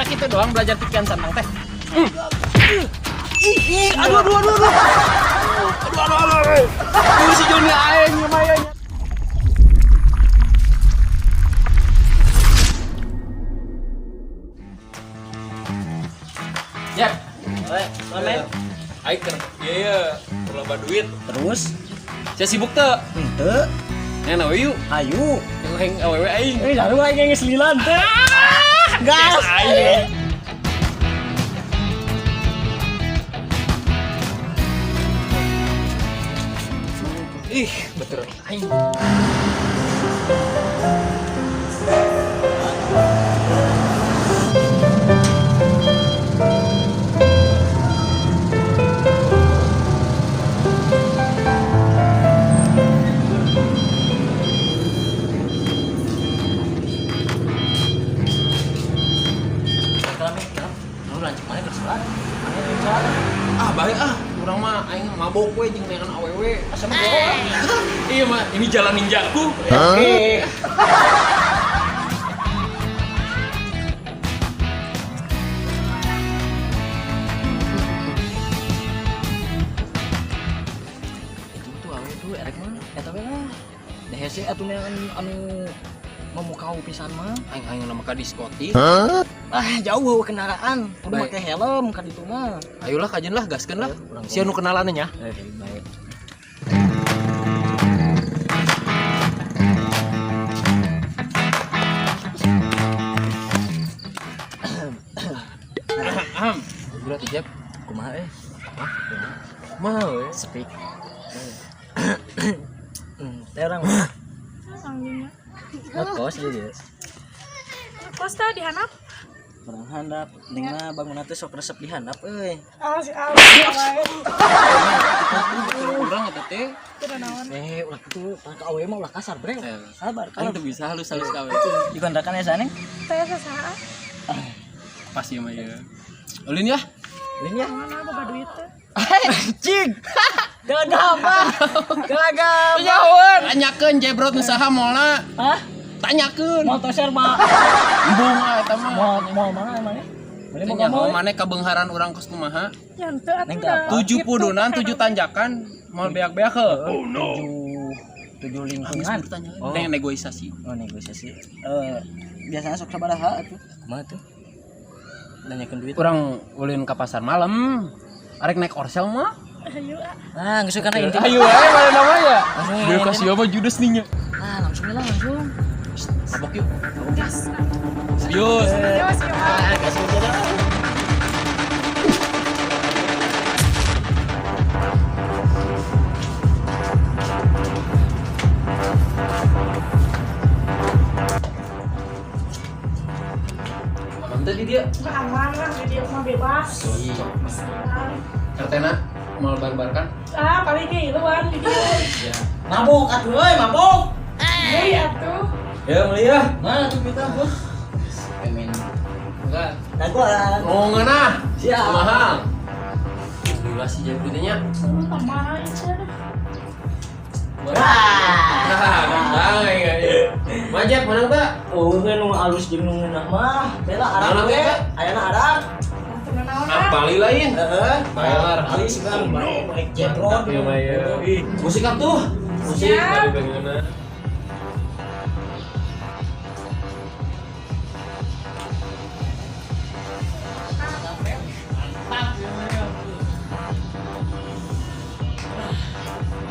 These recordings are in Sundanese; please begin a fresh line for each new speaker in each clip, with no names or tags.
Sakitu doang belajar ti Kian Santang teh.
Ih, ih, aduh, aduh, aduh, aduh. Aduh, aduh, aduh, aduh. Aduh, si Joni aing lumayan.
Ya,
Eh, mana?
aing keur ieu ya, loba duit.
Terus?
Sia sibuk teu?
Henteu.
Yang awewe yuk.
Ayo.
Yang aing awewe aing.
Eh, lalu aing geus lilan teh. Gas.
Aing. Ih, betul. Aing.
Lu lanjut mana bersolat? Mana yang sholat?
Ah, baik ah. Urang mah aing mabok we jeung neangan awewe.
Asa mah bohong.
Iya mah, ini jalan ninjaku.
Oke. Itu tuh awe tuh erek mah eta we lah. Da hese atuh neangan anu memukau pisan mah.
Aing aing nama ka diskotik.
Ah, jauh kendaraan. Kudu
Baik.
make helm ka ditu mah.
Ayolah kajen lah, gaskeun lah.
Urang
Sia nu kenalan nya.
Eh, baik.
Aham. Berarti Jep.
Kumaha eh?
Mah we.
Speak. Teh orang mah. Ngekos jadi.
Kos teh di handap.
Orang handap, nengna bangun teh sok resep di handap euy.
Ah, si wae.
Urang eta teh.
Teu naon.
Eh, ulah kitu, ka awewe mah ulah kasar, Bre.
Eh.
Sabar,
Aing
kalau
teu bisa halus-halus ka awewe.
di kontrakan ya sana.
Teh sasaha?
Pas ieu mah ieu. Ulin ya.
Ulin ya.
Mana boga duit teh?
Cing. Gelagapa? Gelagapa?
Jauhan. Tanyakeun jebrot nu saha moalna.
Hah?
Tanyakeun.
Mau toser mah.
Embung ah eta mah.
Mau mau mana emangnya? Mana mau
Tanya
kamu?
maneh kabeungharan urang kos kumaha?
Ya henteu atuh
Neng
dah.
apa?
Tujuh pudunan, tujuh tanjakan, mau beak-beak ke.
Oh no. Tujuh tujuh lingkungan. Oh.
Neng negosiasi.
Oh, negosiasi. Eh, biasanya sok sabaraha atuh? Kumaha tuh? Nanyakeun duit.
Urang ulin ke pasar malam. Arek naik orsel mah.
Ayo ah.
Ah, geus kana inti.
Ayo ayo mana namanya?
Langsung
Gue kasih apa judes nih nya.
Ah, langsung lah langsung.
Mabok yuk.
Gas.
Serius.
Ayo sih ah.
Ah, kasih aja lah.
Aman tadi dia.
Nggak aman lah, di dia mah bebas.
Iya.
Senang.
Kartena mau barbar kan?
Ah, paling ge iluan di dia.
Iya.
Mabuk atuh euy, mabuk.
Deui atuh.
Ya beli ya.
Mana tuh kita, Bos? Pengen
Enggak.
dagoan.
Oh ngeunah.
Siap.
Mahal. Gila sih Jepri nya.
Lu kumaha ieu deh.
Wah, gampang ya. Majek menang tak?
Oh, nu alus jeung nu ngeunah mah. Bela arak
Naon
we.
teh?
Ayana arak.
Teu naon
Ah,
ah.
Bali lain.
Heeh.
Bayar.
Bali sekarang baik jebrot.
Mantap ya, Maya. Ih, musik atuh. Musik
Siap.
bari pengeuna.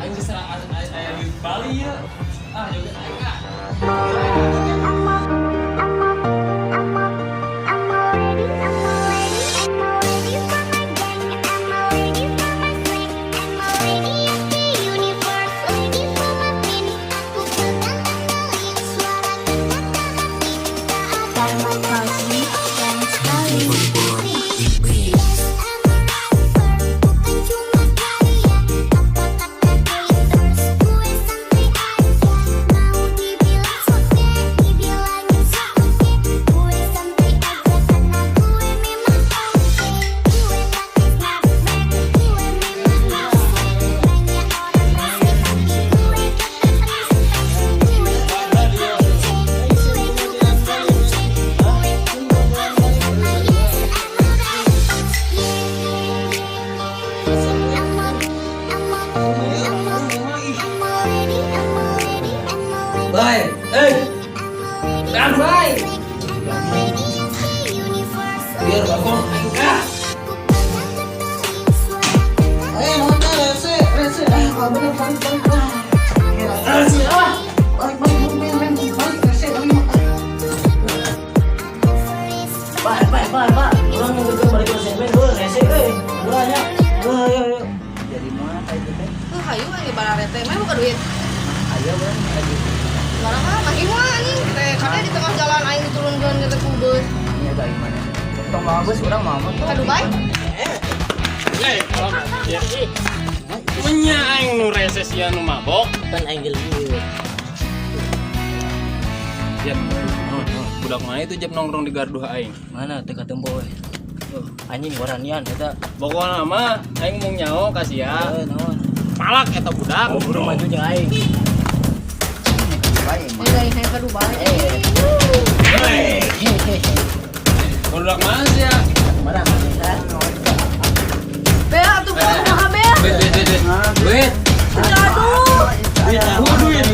Aing geus aya di Bali ya. Ah, joget aing ah.
I'm a lady, I'm a lady, I'm a lady for my gang, I'm a lady for my swing, I'm a lady of the universe, lady for my pin. Aku
Dan bae. Biar bagong aing ah.
Eh, naon teh rese, rese. Ah, bener balik balik. Ah, rese ah. Balik balik men men balik rese balik.
Pak, pak, pak, pak. Urang nunggu balik ke segmen heuh rese euy. Ulah nya. Heuh, ayo, ayo. Jadi mana kayak gitu teh?
Hayu aing bararete, mana buka duit.
Ayo urang lagi.
Sekarang mah lagi mah anjing teh katanya di tengah jalan aing diturunkeun gitu ku bus.
Nya baik mana? Tong mau bus urang mau mah.
Ka Dubai?
Eh, ya. Menya aing nu rese sia nu mabok.
Kan aing geuleuh.
Ya, budak mana itu jam nongkrong di gardu aing.
Mana teu katempo we. Oh, anjing waranian eta.
Pokokna mah aing mau nyaho ka sia.
Heuh, naon?
Palak eta budak.
Oh, buru maju jeung aing.
Ini aing hayang ka Dubai.
Budak mana sih ya?
Mana mana?
Bea atuh gua kumaha bea?
Duit, duit, duit, duit. Duit.
Aduh.
Oh, duit.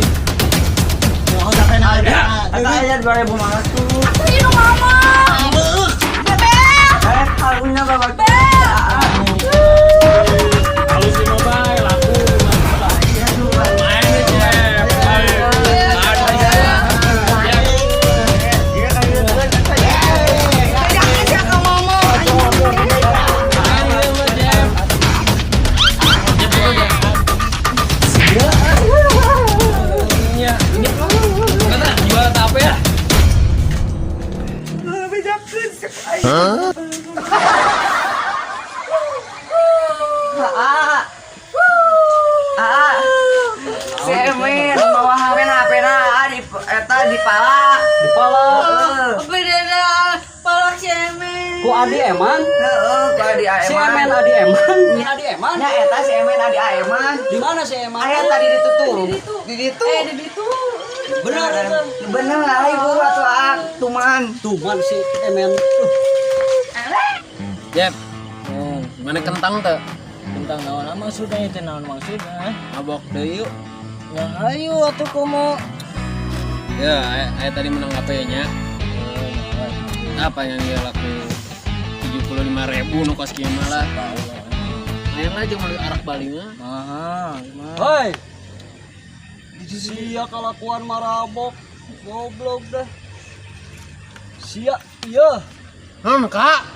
Ada aja 2500.
Atuh ieu mama. Bea.
Eh, karunya bapak.
Bea.
Halus sih mah bae laku. Main nih, Cep. Ayo. Ada.
Jangan sia ka mama.
Main ieu mah, Cep. Cep, dulu, Cep. Iya. Kata jual tape ya?
Ah. Ah. Si Emin bawa HP na HP na di eta di pala.
Di pala.
Heeh.
Beda palak si Emen.
Ku Adi Eman.
Heeh, ku Adi
Si
Eman.
Emen Adi Eman. Ini Adi Eman.
Nya eta si Emen Adi Eman.
Di mana si Eman?
Aya tadi ditutup.
Di ditu.
Di ditu.
Eh, di ditu.
Bener.
Bener lah ibu atuh ah tuman.
Tuman si Emen.
Jep, mana kentang tuh?
Tentang naon maksudnya itu naon maksudnya?
Mabok deui yuk.
Ya ayo atuh komo.
Ya, aya tadi menang apa ya nya? Apa yang dia laku 75.000 nu kos kieu mah lah. Hayang aja meuli arak Bali mah.
Mahal. Hoi. Sia kalakuan marabok. Goblok dah. Sia, iya.
Kak.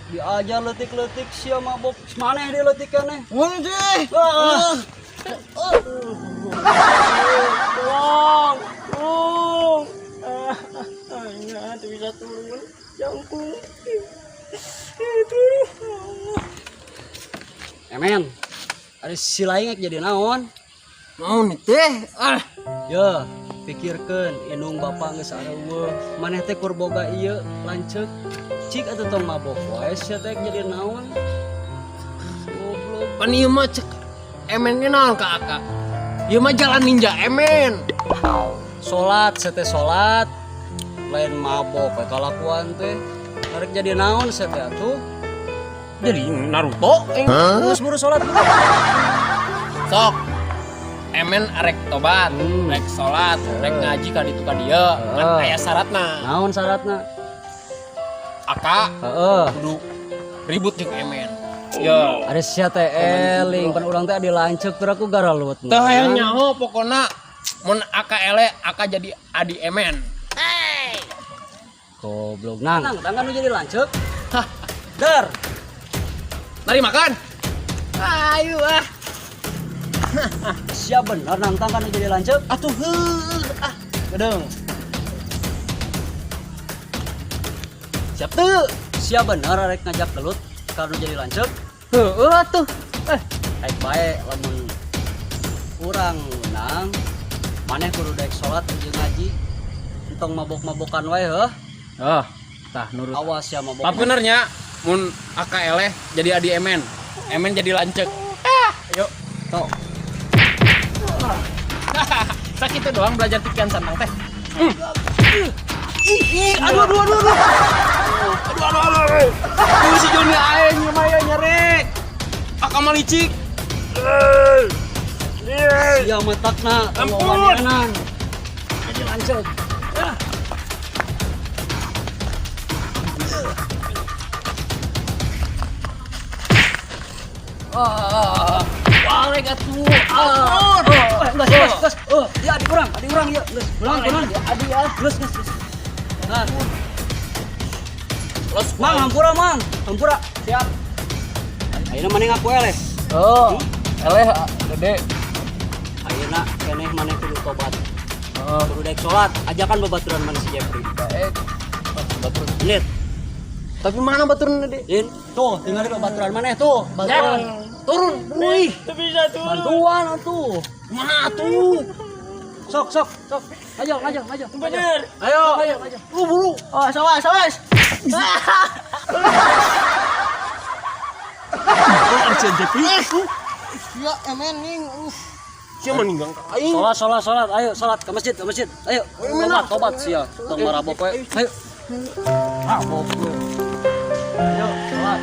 Diajar leutik-leutik sia mabok. Maneh dia leutikannya?
Mun teh.
Ah. Tolong, tolong. Ah, hanya tuh bisa turun, jangkung. Itu. Emen, ada si lain jadi naon?
Naon teh? Ah.
Ya, pikirkeun indung bapak geus areuweuh. Maneh teh kur boga ieu lanceuk. Cik atuh tong mabok wae sia teh jadi naon? Goblok.
Pan ieu mah cek Emen ge naon ka Aka? Ieu mah jalan ninja Emen.
Salat sia teh salat. Lain mabok we kalakuan teh. Arek jadi naon sia teh atuh?
Jadi Naruto aing.
Geus buru salat buru.
Sok. Emen arek tobat, rek salat, rek ngaji ka ditu ka dieu, ngan aya syaratna.
Naon syaratna?
Aka
Heeh.
kudu ribut jeung Emen. Yo.
Ada sia teh eling pan urang teh adi lanceuk tur aku garalut.
Teu hayang nyaho pokona mun Aka ele Aka jadi adi Emen.
Goblok nang. Nang, tangan nu jadi lanceuk. Hah. Dar.
Mari makan. Ayo ah.
Sia bener nangtang kan nu jadi lanceuk?
Atuh heuh ah.
Gedeng.
Siap tuh.
Sia bener arek ngajak gelut ka nu jadi lanceuk?
Heueuh atuh.
Eh, aik bae lamun urang menang maneh kudu daek salat jeung ngaji. Entong mabok-mabokan wae heuh.
Oh, tah nurut.
Awas ya mabok.
Pak benernya mun Aka eleh jadi adi Emen. Emen jadi lanceuk. Ah, yuk.
Tok.
Sakit doang belajar pikiran santang teh.
Ih, aduh, aduh, aduh, aduh. Aduh, aduh, aduh, aduh. Tuh si Joni aing lumayan nyerek. Aka mah licik.
Sia matakna
Ampun.
wanianan. Jadi lanceuk. Ah.
Ah, balik atuh. Ah.
Eh, geus, geus, geus. Oh, ya adik urang, ya. Geus, pulang, pulang. Ya, adik ya. Geus, geus, geus. Nah,
Los,
Mang, hampura, Mang. Hampura. Siap. Ayeuna maneh ngaku eleh.
Oh, eleh gede.
Ayeuna keneh maneh kudu tobat.
Heeh.
Kudu daek salat, ajakan babaturan maneh si Jepri.
Baik. Batur.
Lihat,
Tapi mana baturna, Dek?
Lin. Tuh, tinggal di babaturan maneh tuh. Baturan.
Turun.
Wih, bantuan atuh.
Mana tuh?
Sok, sok, sok. Ayo, ayo, ayo.
Bener.
Ayo.
Ayo, ayo.
Lu buru.
Oh, sawas, sawas. Ya, emen ning.
Siapa meninggal ka aing?
Salat, salat, salat. Ayo, salat ke masjid, ke masjid. Ayo, tobat, tobat sia. Tong marabok we. Ayo. Mabok we. Ayo, salat.